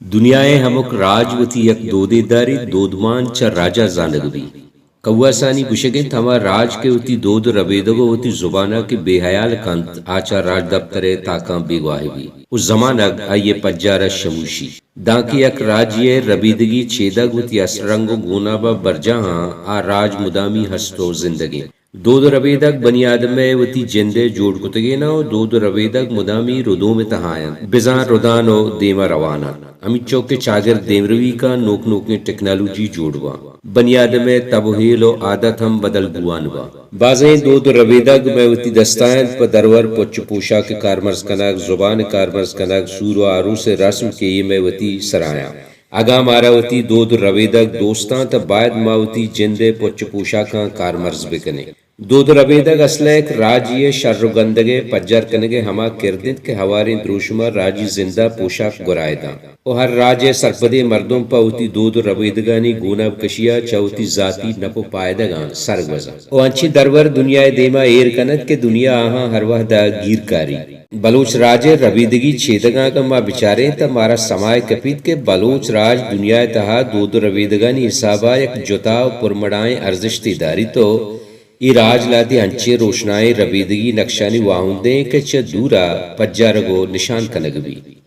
دنیا ءِ ہمک راج وتی یک دودے داریت، دودمان چہ راج ءَ زانگ بیت۔ کواسانی گوشگ انت، ہما راج کہ وتی دود ءُ ربیدگ ءُ وتی زبان ءَ کہ بے ہیال کنت، آ چہ راجدپتر ءِ تاکاں بیگواہ بیت ءُ زمانگ آئی ءِ پجار ءَ شموشی۔ دانکہ یک راجے ءِ ربیدگی چیدگ وتی اصل رنگ ءُ گوناب ءَ برجاہ اَنت، آ راج مدامی ہست ءُ زندگ انت۔ دود ءُ ربیدگ بنی آدم ءِ وتی جند ءِ جوڑ کتگین ءُ دود ءُ ربیدگ مدامی ردوم ءِ تہا انت، بزاں ردان ءُ دیم ءَ روان انت۔ ہمینچو کہ چاگرد دیمروی کاں، نوک نوکیں ٹیکنالوجی جوڑ باں، بنی آدم ءِ تب ءُ ہیل ءُ عادت ہم بدل بوان باں۔ بازیں دود ءُ ربیدگ مئے وتی دست ءَ انت، پہ درور پچ ءُ پوشاک ءِ کارمرز کنگ، زبان ءِ کارمرز کنگ، سور ءُ آروس ءِ رسم کہ اے مئے وتی سر ءَ انت۔ اگاں مارا وتی دود ءُ ربیدگ دوست انت، تہ باید ما وتی جند ءِ پچ ءُ پوشاکاں کارمرز بکنیں۔ دود ءُ ربیدگ اسل ءَ یک راجے ءِ شر ءُ گندگ ءِ پجار کنگ ءِ ہما کرد انت کہ ہواریں دروشم ءَ راجی زند ءَ پوشاک گورائے داں ءُ ہر راج ءِ سرپدیں مردم پہ وتی دود ءُ ربیدگانی گوناب کشی ءَ چہ وتی ذاتی نپ ءُ پائدگاں سرگوزاں ءُ انچیں درور دنیا ءِ دیم ءَ ایر کن انت کہ دنیا آہاں ہر وہد ءَ گیر کاریت۔ بلوچ راج ءِ ربیدگی چیدگاں اگاں ما بچاریں، تہ مارا سما ءَ کپیت کہ بلوچ راج دنیا ءِ تہا دود ءُ ربیدگانی حساب ءَ یک جتا ءُ پرمڑاہیں ارزشتے داریت ءُ اے راج لہتے انچیں روشنائیں ربیدگی نقشانی واہندے انت کہ چہ دور ءَ پجارگ ءُ نشان کنگ بیت۔